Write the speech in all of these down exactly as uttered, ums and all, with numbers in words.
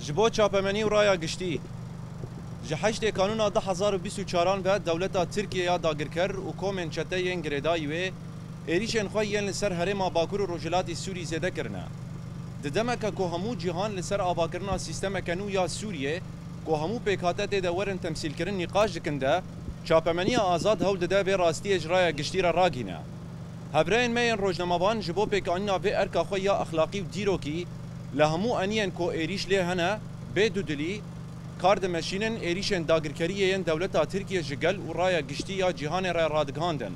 Ji bo çapemenî û raya giştî. Ji heştê Kanûna du hezar û bîst û çaran ve dewleta Tirkiye ya dagirker û komên çete yên girêdayî wê êrîşên xwe yên li ser herêma Bakur û Rojhilatî Sûrî zêde kirine. Di demeke ku hemû cîhan li ser avakirina sîstemeke nû ya Sûriyê ku hemû pêkhate tê de werin temsîlkirin nîqaş dikin de, çapemeniya azad hewl dide vê rastiyê ji raya giştî re ragîne. Hevrêyên me yên rojnamevan ji bo pêkanîna vê erka xwe ya exlaqî û dîrokî li hemû eniyên ku êrîş lê hene, bê dudilî kar dimeşînin, êrîşên dagirkeriyê yên dewleta Tirkiye ji gel û raya giştî ya cîhanê re radigihandin.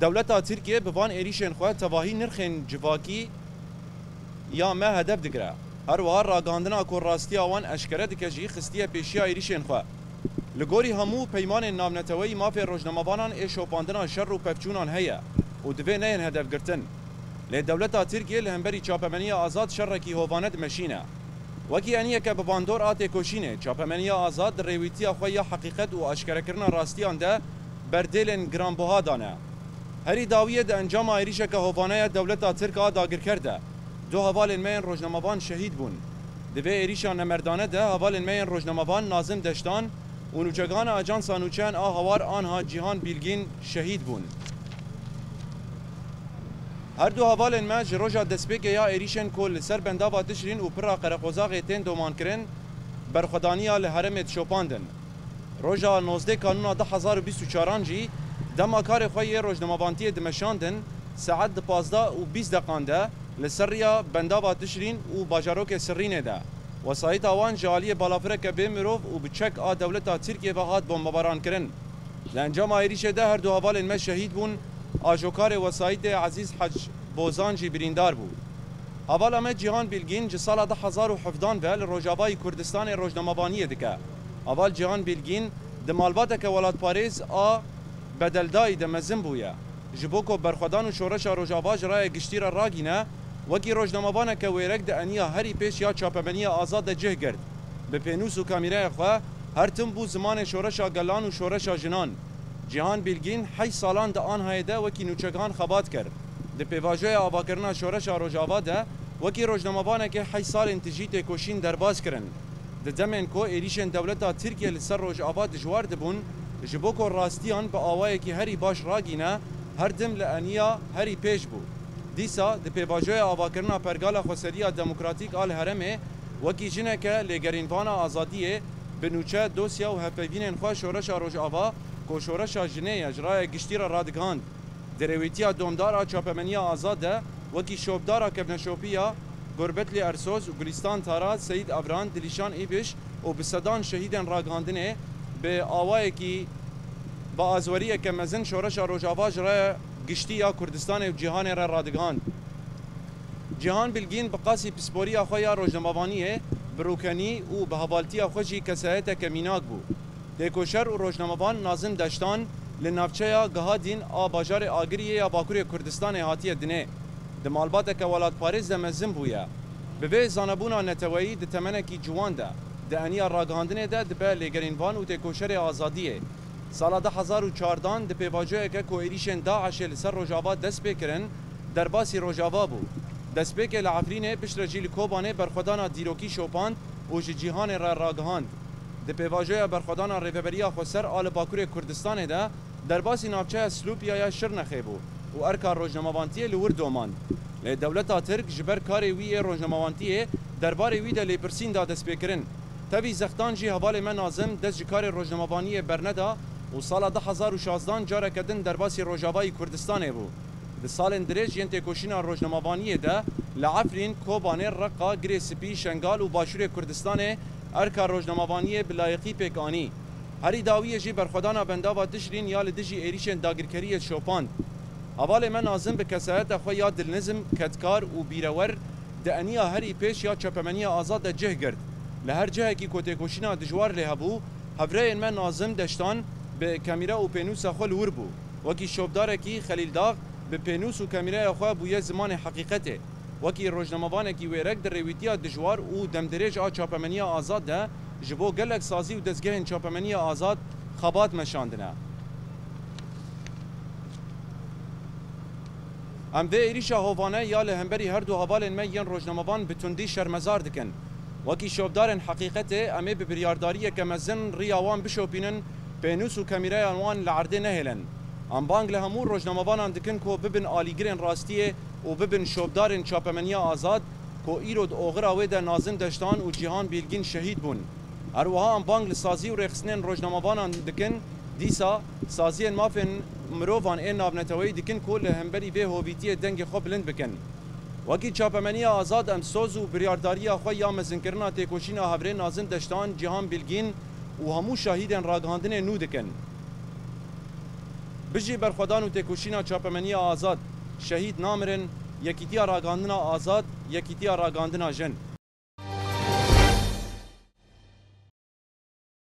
Dewleta Tirkiye bi van êrîşên xwe tevahî nirxên civakî ya me hedef digire. Her wiha ragihandina ku rastiya wan eşkere dike jî xistiye pêşiya êrîşên xwe. Li gorî hemû peymanên navneteweyî mafê rojnamevanan ê şopandina şer û pevçûnan heye û divê neyên hedefgirtin. Lê dewleta Tirkiye li hemberî çapemeniya azad şerekî hovane dimeşîne. Wekî eniyeke bi bandor a têkoşînê, çapemeniya azad di rêwîtiya xwe ya heqîqet û aşkerekirina rastiyan de berdêlên giranbuha dane. Herî dawiyê di encama êrîşeke hovane ya dewleta Tirk a dagirker de du hevalên me yên rojnamevan şehîd bûn. Di vê êrîşa nemerdane de hevalên me yên rojnamevan Nazim Deştan û nûçegihana Ajansa Nûçeyan a Hawar anha Cîhan Bîlgîn şehîd bûn. Her du hevalên me ji roja destpêkê ya êrîşên ku li ser bendava Tişrîn û pira Qereqozaxê tên domankirin, berxwedaniya li herêmê dişopandin. Roja nozdeh Kanûna du hezar û bîst û çaran jî dema karê xwe yê rojnamevantiyê dimeşandin, saet di pazdeh û bîst deqan de li ser riya bendava Tişrîn û bajarokê Sirrînê de wesayîta wan ji aliyê balafireke bê mirov û bi çek a dewleta Tirkiyê ve hat bombebarankirin. Li encama êrîşê de her du hevalên me şehîd bûn, ajokarê wesayîtê Ezîz Hec Bozan jî birîndar bû. Hevala me Cîhan Bîlgîn ji sala du hezar û hevdan ve li Rojavayî Kurdistanê rojnamevaniyê dike. Heval Cîhan Bîlgîn di malbateke welatparêz a bedeldayî de mezin bûye. Ji bo ku berxwedan û şoreşa Rojava ji raya giştî re ragîne, wekî rojnamevaneke wêrek di eniya herî pêş ya çapemeniya azad de cih girt. Bi pênûs û kamîreya xwe her tim bû zimanê şoreşa gelan û şoreşa jinan. Cîhan Bîlgîn heşt salan di Anhayê de wekî nûçegihan xebat kir. Di pêvajoya avakirina şoreşa Rojava de wekî rojnamevanekê heşt salên tijî têkoşîn derbas kirin. Di demên ku êrîşên dewleta Tirkiye li ser Rojava dijwar dibûn, ji bo ku rastiyan bi awayekî herî baş ragîne, her tim li eniya herî pêş bû. Dîsa di pêvajoya avakirina Pergala Xweseriya Demokratîk a li herêmê, wekî jineke lêgerînvana azadiyê, bi nûçe, dosya û hevpeyvînên xwe şoreşa Rojava, ku şoreşa jinê ye, ji raya giştî re radigihand. Di rêwîtiya domdar a çapemeniya azad de, wekî şopdara kevneşopî ya Gurbetlî Ersoz û Gulîstan Tara, Seyîd Evran, Dilîşan Îbiş û bi sedan şehîdên ragihandinê, bi awayekî, bi azweriyeke mezin şoreşa Rojava ji raya giştî ya Kurdistanê û cîhanê re radigihand. Cîhan Bilgîn bi qasî pisporiya xwe ya rojnamevaniyê, bi rûkenî û bi hevaltiya xwe jî kesayeteke mînak bû. Têkoşer û rojnamevan Nazim Deştan li navçeya Gihadîn a bajarê Agiriyê ya Bakurê Kurdistanê hatiye dinê. Di malbateke welatparêz de mezin bûye. Bi vê zanebûna neteweyî di temenekî ciwan de, di eniya ragihandinê de dibe lêgerînvan û têkoşerê azadiyê. Sala du hezar û çardan di pêvajoyeke ku êrîşên DAIŞê li ser Rojava dest pê kirin, derbasî Rojava bû. Destpêkê li Efrînê, piştre jî li Kobanê berxwedana dîrokî şopand û ji cîhanê re ragihand. Di pêvajoya berxwedana Rêveberiya Xweser a li Bakurê Kurdistanê de derbasî navçeya Silopya ya Şirnexê bû û erka rojnamevantiyê li wir domand. Lê dewleta Tirk ji ber karê wî yê rojnamevantiyê derbarê wî de lêpirsîn da destpêkirin. Tevî zextan jî hevalê me Nazim dest ji karê rojnamevaniyê berneda û sala du hezar û şazdan careke din derbasî Rojavayî Kurdistanê bû. Di salên dirêj yên têkoşîna rojnamevaniyê de li Efrîn, Kobanê, Reqa, Girê Spî, Şengal û Başûrê Kurdistanê erka rojnamevaniyê bi layiqî pêk anî. Herî dawiyê jî berxwedana bendava Tişrîn ya li dijî êrîşên dagirkeriyê şopand. Hevalê me Nazim bi kesayeta xwe ya dilnizm, kedkar û bîrewer di eniya herî pêş ya çapemeniya azad de cih girt. Li her cihekî ku têkoşîna dijwar lê hebû, hevrêyên me Nazim Deştan bi kamîra û pênûsa xwe li wir bû. Wekî şopdarekî Xelîl Dax bi pênûs û kamîraya xwe bûye zimanê heqîqetê. Wekî rojnamevanekî wêrek di rêwîtiya dijwar û demdirêj a çapemeniya azad de ji bo gelek sazî û dezgehên çapemeniya azad xebat meşandine. Em vê êrîşa hovane ya li hemberî her du hevalên me yên rojnamevan bi tundî şermezar dikin. Wekî şopdarên heqîqetê, em ê bi biryardariyeke mezin riya wan bişopînin, pênûs û kamîreyan wan li erdê nehêlin. Em bang li hemû rojnamevanan dikin ku bibin alîgirên rastiyê û bibin şopdarên çapemeniya azad, ku îro di oxira wê de Nazim Deştan û Cîhan Bîlgîn şehîd bûn. Her wiha em bang li sazî û rêxistinên rojnamevanan dikin, dîsa saziyên mafên mirovan ên navneteweyî dikin ku li hemberî vê hovîtiyê dengê xwe bilind bikin. Wekî çapemeniya azad em soz û biryardariya xwe ya mezinkirina têkoşîna hevrê Nazim Deştan, Cîhan Bîlgîn û hemû şahîdên ragihandinê nû dikin. Bijî berxwedan û têkoşîna çapemeniya azad! Şehîd namirin, Yekîtiya Ragihandina Azad, Yekîtiya Ragihandina Jin!